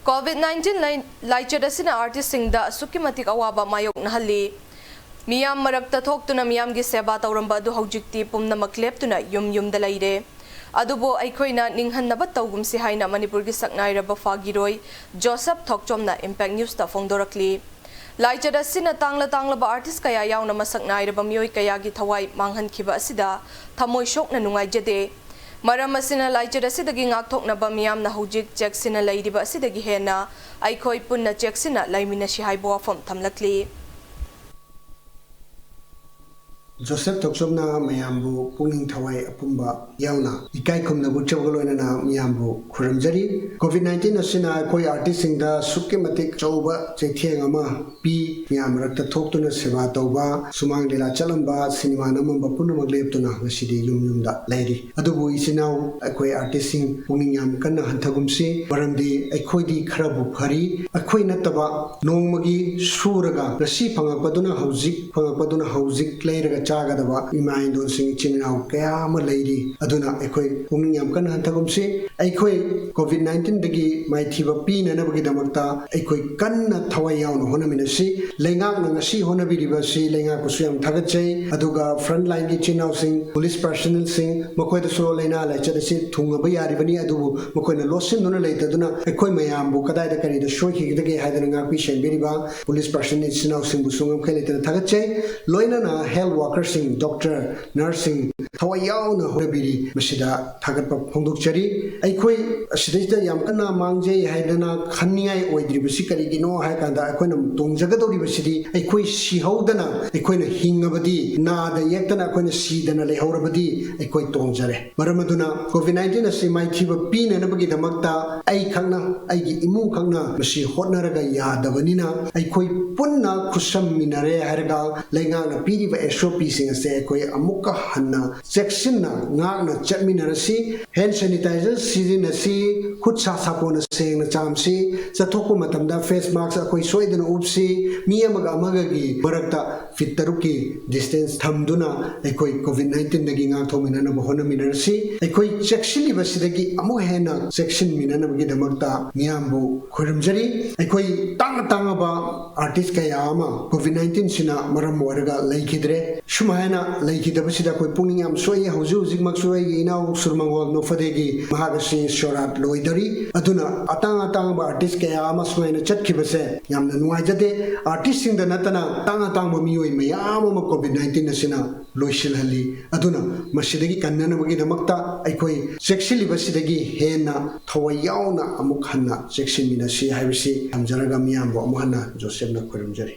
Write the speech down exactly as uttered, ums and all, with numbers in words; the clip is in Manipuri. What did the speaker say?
COVID nineteen ꯂꯥꯏ-, ꯂꯥꯏꯆꯠ ꯑꯁꯤꯅ artistꯁꯤꯡꯗ ꯑꯁꯨꯛꯀꯤ ꯃꯇꯤꯛ ꯑꯋꯥꯕ ꯃꯥꯌꯣꯛꯅꯍꯜꯂꯤ꯫ ꯃꯤꯌꯥꯝ ꯃꯔꯛꯇ ꯊꯣꯛꯇꯨꯅ ꯃꯤꯌꯥꯝꯒꯤ ꯁꯦꯕꯥ ꯇꯧꯔꯝꯕ ꯑꯗꯨ ꯍꯧꯖꯤꯛꯇꯤ ꯄꯨꯝꯅꯃꯛ ꯂꯦꯞꯇꯨꯅ ꯌꯨꯝ ꯌꯨꯝꯗ ꯂꯩꯔꯦ꯫ ꯑꯗꯨꯕꯨ ꯑꯩꯈꯣꯏꯅ ꯅꯤꯡꯍꯟꯅꯕ ꯇꯧꯒꯨꯝꯁꯤ ꯍꯥꯏꯅ ꯃꯅꯤꯄꯨꯔꯒꯤ ꯁꯛꯅꯥꯏꯔꯕ ꯐꯥꯒꯤꯔꯣꯏ ꯖꯣꯁꯦꯐ ꯊꯣꯛꯆꯣꯝꯅ Impact Newsꯇ ꯐꯣꯡꯗꯣꯔꯛꯂꯤ꯫ ꯂꯥꯏꯆꯠ ꯑꯁꯤꯅ ꯇꯥꯡꯂ ꯇꯥꯡꯂꯕ artist ꯀꯌꯥ ꯌꯥꯎꯅ ꯃꯁꯛ ꯅꯥꯏꯔꯕ ꯃꯤꯑꯣꯏ ꯀꯌꯥꯒꯤ ꯊꯋꯥꯏ ꯃꯥꯡꯍꯟꯈꯤꯕ ꯑꯁꯤꯗ ꯊꯃꯣꯏ ꯁꯣꯛꯅ ꯅꯨꯡꯉꯥꯏꯖꯗꯦ꯫ ꯃꯔꯝ ꯑꯁꯤꯅ ꯂꯥꯏꯆꯠ ꯑꯁꯤꯗꯒꯤ ꯉꯥꯛꯊꯣꯛꯅꯕ ꯃꯤꯌꯥꯝꯅ ꯍꯧꯖꯤꯛ ꯆꯦꯛꯁꯤꯟꯅ ꯂꯩꯔꯤꯕ ꯑꯁꯤꯗꯒꯤ ꯍꯦꯟꯅ ꯑꯩꯈꯣꯏ ꯄꯨꯟꯅ ꯆꯦꯛꯁꯤꯟꯅ ꯂꯩꯃꯤꯟꯅꯁꯤ ꯍꯥꯏꯕ ꯋꯥꯐꯝ ꯊꯝꯂꯛꯂꯤ꯫ ꯖꯣꯁꯦꯐ ꯊꯣꯛꯆꯣꯝꯅ ꯃꯌꯥꯝꯕꯨ ꯄꯨꯛꯅꯤꯡ ꯊꯋꯥꯏ ꯑꯄꯨꯝꯕ ꯌꯥꯎꯅ ꯏꯀꯥꯏ ꯈꯨꯝꯅꯕ ꯎꯠꯆꯕꯒ ꯂꯣꯏꯅꯅ ꯃꯤꯌꯥꯝꯕꯨ ꯈꯨꯔꯨꯝꯖꯔꯤ꯫ COVID nineteen ꯑꯁꯤꯅ ꯑꯩꯈꯣꯏ artistꯁꯤꯡꯗ ꯑꯁꯨꯛꯀꯤ ꯃꯇꯤꯛ ꯑꯆꯧꯕ ꯆꯩꯊꯦꯡ ꯑꯃ ꯄꯤ꯫ ꯃꯤꯌꯥꯝ ꯃꯔꯛꯇ ꯊꯣꯛꯇꯨꯅ ꯁꯦꯕꯥ ꯇꯧꯕ, ꯁꯨꯃꯥꯡ ꯂꯤꯂꯥ ꯆꯠꯂꯝꯕ, ꯁꯤꯅꯦꯃꯥ ꯅꯝꯃꯝꯕ ꯄꯨꯝꯅꯃꯛ ꯂꯦꯞꯇꯨꯅ ꯉꯁꯤꯗꯤ ꯌꯨꯝ ꯌꯨꯝꯗ ꯂꯩꯔꯤ꯫ ꯑꯗꯨꯕꯨ ꯏꯆꯤꯟ ꯏꯅꯥꯎ ꯑꯩꯈꯣꯏ artistꯁꯤꯡ ꯄꯨꯛꯅꯤꯡ ꯌꯥꯝ ꯀꯟꯅ ꯍꯟꯊꯒꯨꯝꯁꯤ, ꯃꯔꯝꯗꯤ ꯑꯩꯈꯣꯏꯗꯤ ꯈꯔꯕꯨ ꯐꯔꯤ꯫ ꯑꯩꯈꯣꯏ ꯅꯠꯇꯕ ꯅꯣꯡꯃꯒꯤ ꯁꯨꯔꯒ ꯉꯁꯤ ꯐꯪꯉꯛꯄꯗꯨꯅ ꯍꯧꯖꯤꯛ ꯐꯪꯉꯛꯄꯗꯨꯅ ꯍꯧꯖꯤꯛ ꯂꯩꯔꯒ ꯆꯥꯒꯗꯕ ꯏꯃꯥ ꯏꯟꯗꯣꯟꯁꯤꯡ, ꯏꯆꯤꯟ ꯏꯅꯥꯎ ꯀꯌꯥ ꯑꯃ ꯂꯩꯔꯤ꯫ ꯑꯗꯨꯅ ꯑꯩꯈꯣꯏ ꯄꯨꯛꯅꯤꯡ ꯌꯥꯝ ꯀꯟꯅ ꯍꯟꯊꯒꯨꯝꯁꯤ꯫ ꯑꯩꯈꯣꯏ COVID nineteenꯗꯒꯤ ꯃꯥꯏꯊꯤꯕ ꯄꯤꯅꯅꯕꯒꯤꯗꯃꯛꯇ ꯑꯩꯈꯣꯏ ꯀꯟꯅ ꯊꯋꯥꯏ ꯌꯥꯎꯅ ꯍꯣꯠꯅꯃꯤꯟꯅꯁꯤ꯫ ꯂꯩꯉꯥꯛꯅ ꯉꯁꯤ ꯍꯣꯠꯅꯕꯤꯔꯤꯕ ꯑꯁꯤ ꯂꯩꯉꯥꯛꯄꯨꯁꯨ ꯌꯥꯝ ꯊꯥꯒꯠꯆꯩ꯫ ꯑꯗꯨꯒ frontlineꯒꯤ ꯏꯆꯤꯟ ꯏꯅꯥꯎꯁꯤꯡ, police personnelꯁꯤꯡ, ꯃꯈꯣꯏꯗꯁꯨ ꯂꯥꯏꯅꯥ ꯂꯥꯏꯆꯠ ꯑꯁꯤ ꯊꯨꯡꯉꯕ ꯌꯥꯔꯤꯕꯅꯤ, ꯑꯗꯨꯕꯨ ꯃꯈꯣꯏꯅ ꯂꯣꯠꯁꯤꯟꯗꯨꯅ ꯂꯩꯇꯗꯨꯅ ꯑꯩꯈꯣꯏ ꯃꯌꯥꯝꯕꯨ ꯀꯗꯥꯏꯗ ꯀꯔꯤꯗ ꯁꯣꯏꯈꯤꯒꯗꯒꯦ ꯍꯥꯏꯗꯅ ꯉꯥꯛꯄꯤ ꯁꯦꯟꯕꯤꯔꯤꯕ police personnel ꯏꯆꯤꯟ ꯏꯅꯥꯎꯁꯤꯡꯕꯨꯁꯨ ꯉꯝꯈꯩ ꯂꯩꯇꯅ ꯊꯥꯒꯠꯆꯩ꯫ ꯂꯣꯏꯅꯅ health workerꯁꯤꯡ, doctor, nurseꯁꯤꯡ ꯊꯋꯥꯏ ꯌꯥꯎꯅ ꯍꯣꯠꯅꯕꯤꯔꯤ, ꯃꯁꯤꯗ ꯊꯥꯒꯠꯄ ꯐꯣꯡꯗꯣꯛꯆꯔꯤ꯫ ꯑꯩꯈꯣꯏ ꯑꯁꯤꯗꯩꯁꯤꯗ ꯌꯥꯝ ꯀꯟꯅ ꯃꯥꯡꯖꯩ ꯍꯥꯏꯗꯅ ꯈꯟꯅꯤꯡꯉꯥꯏ ꯑꯣꯏꯗ꯭ꯔꯤꯕꯁꯤ ꯀꯔꯤꯒꯤꯅꯣ ꯍꯥꯏ ꯀꯥꯟꯗ, ꯑꯩꯈꯣꯏꯅ ꯇꯣꯡꯖꯒꯗꯧꯔꯤꯕꯁꯤꯗꯤ ꯑꯩꯈꯣꯏ ꯁꯤꯍꯧꯗꯅ, ꯑꯩꯈꯣꯏꯅ ꯍꯤꯡꯉꯕꯗꯤ, ꯅꯥꯗ ꯌꯦꯛꯇꯅ ꯑꯩꯈꯣꯏꯅ ꯁꯤꯗꯅ ꯂꯩꯍꯧꯔꯕꯗꯤ ꯑꯩꯈꯣꯏ ꯇꯣꯡꯖꯔꯦ꯫ ꯃꯔꯝ ꯑꯗꯨꯅ COVID nineteen ꯑꯁꯤ ꯃꯥꯏꯊꯤꯕ ꯄꯤꯅꯅꯕꯒꯤꯗꯃꯛꯇ ꯑꯩꯈꯛꯅ, ꯑꯩꯒꯤ ꯏꯃꯨꯡꯈꯛꯅ ꯃꯁꯤ ꯍꯣꯠꯅꯔꯒ ꯌꯥꯗꯕꯅꯤꯅ, ꯑꯩꯈꯣꯏ ꯄꯨꯟꯅ ꯈꯨꯠꯁꯝꯃꯤꯟꯅꯔꯦ ꯍꯥꯏꯔꯒ ꯂꯩꯉꯥꯛꯅ ꯄꯤꯔꯤꯕ SOP ꯁꯤꯡ ꯑꯁꯦ ꯑꯩꯈꯣꯏ ꯑꯃꯨꯛꯀ ꯍꯟꯅ ꯆꯦꯛꯁꯤꯟꯅ ꯉꯥꯛꯅ ꯆꯠꯃꯤꯟꯅꯔꯁꯤ꯫ ꯍꯦꯟ ꯁꯦꯅꯤꯇꯥꯏꯖꯔ ꯁꯤꯖꯤꯟꯅꯁꯤ, ꯈꯨꯠ ꯁꯥ ꯁꯥꯄꯣꯟꯅ ꯁꯦꯡꯅ ꯆꯥꯝꯁꯤ, ꯆꯠꯊꯣꯛꯄ ꯃꯇꯝꯗ ꯐꯦꯁ ꯃꯥꯛꯁ ꯑꯩꯈꯣꯏ ꯁꯣꯏꯗꯅ ꯎꯞꯁꯤ, ꯃꯤ ꯑꯃꯒ ꯑꯃꯒꯒꯤ ꯃꯔꯛꯇ ꯐꯤꯠ ꯇꯔꯨꯛꯀꯤ ꯗꯤꯁꯇꯦꯟꯁ ꯊꯝꯗꯨꯅ ꯑꯩꯈꯣꯏ ꯀꯣꯚꯤꯗ ꯅꯥꯏꯟꯇꯤꯟꯗꯒꯤ ꯉꯥꯛꯊꯣꯛꯃꯤꯟꯅꯅꯕ ꯍꯣꯠꯅꯃꯤꯟꯅꯔꯁꯤ꯫ ꯑꯩꯈꯣꯏ ꯆꯦꯛꯁꯤꯜꯂꯤꯕꯁꯤꯗꯒꯤ ꯑꯃꯨꯛ ꯍꯦꯟꯅ ꯆꯦꯛꯁꯤꯟꯃꯤꯟꯅꯅꯕꯒꯤꯗꯃꯛꯇ ꯃꯤꯌꯥꯝꯕꯨ ꯈꯣꯏꯔꯝꯖꯔꯤ꯫ ꯑꯩꯈꯣꯏ ꯇꯥꯡꯅ ꯇꯥꯡꯉꯕ ꯑꯥꯔꯇꯤꯁ ꯀꯌꯥ ꯑꯃ ꯀꯣꯚꯤꯗ ꯅꯥꯏꯟꯇꯤꯟꯁꯤꯅ ꯃꯔꯝ ꯑꯣꯏꯔꯒ ꯂꯩꯈꯤꯗ꯭ꯔꯦ꯫ ꯁꯨꯃꯥꯏꯅ ꯂꯩꯈꯤꯗꯕꯁꯤꯗ ꯑꯩꯈꯣꯏ ꯄꯨꯛꯅꯤꯡ ꯌꯥꯝ ꯁꯣꯛꯏ꯫ ꯍꯧꯖꯤꯛ ꯍꯧꯖꯤꯛꯃꯛꯁꯨ ꯑꯩꯒꯤ ꯏꯅꯥꯎ ꯁꯨꯔꯃꯪꯒꯣꯜ ꯅꯣꯐꯗꯦꯒꯤ ꯃꯍꯥꯛ ꯑꯁꯤ ꯁꯣꯔꯥꯠ ꯂꯣꯏꯗꯔꯤ꯫ ꯑꯗꯨꯅ ꯑꯇꯥꯡ ꯑꯇꯥꯡꯕ ꯑꯥꯔꯇꯤꯁ ꯀꯌꯥ ꯑꯃ ꯁꯨꯃꯥꯏꯅ ꯆꯠꯈꯤꯕꯁꯦ ꯌꯥꯝꯅ ꯅꯨꯡꯉꯥꯏꯖꯗꯦ꯫ ꯑꯥꯔꯇꯤꯁꯁꯤꯡꯗ ꯅꯠꯇꯅ ꯑꯇꯥꯡ ꯑꯇꯥꯡꯕ ꯃꯤꯑꯣꯏ ꯃꯌꯥꯝ ꯑꯃ ꯀꯣꯚꯤꯗ ꯅꯥꯏꯟꯇꯤꯟ ꯑꯁꯤꯅ ꯂꯣꯏꯁꯤꯜꯍꯜꯂꯤ꯫ ꯑꯗꯨꯅ ꯃꯁꯤꯗꯒꯤ ꯀꯟꯅꯅꯕꯒꯤꯗꯃꯛꯇ ꯑꯩꯈꯣꯏ ꯆꯦꯛꯁꯤꯜꯂꯤꯕꯁꯤꯗꯒꯤ ꯍꯦꯟꯅ ꯊꯋꯥꯏ ꯌꯥꯎꯅ ꯑꯃꯨꯛ ꯍꯟꯅ ꯆꯦꯛꯁꯤꯟꯃꯤꯟꯅꯁꯤ ꯍꯥꯏꯕꯁꯤ ꯊꯝꯖꯔꯒ ꯃꯤꯌꯥꯝꯕꯨ ꯑꯃꯨꯛ ꯍꯟꯅ ꯖꯣꯁꯦꯐꯅ ꯈꯣꯏꯔꯝꯖꯔꯤ꯫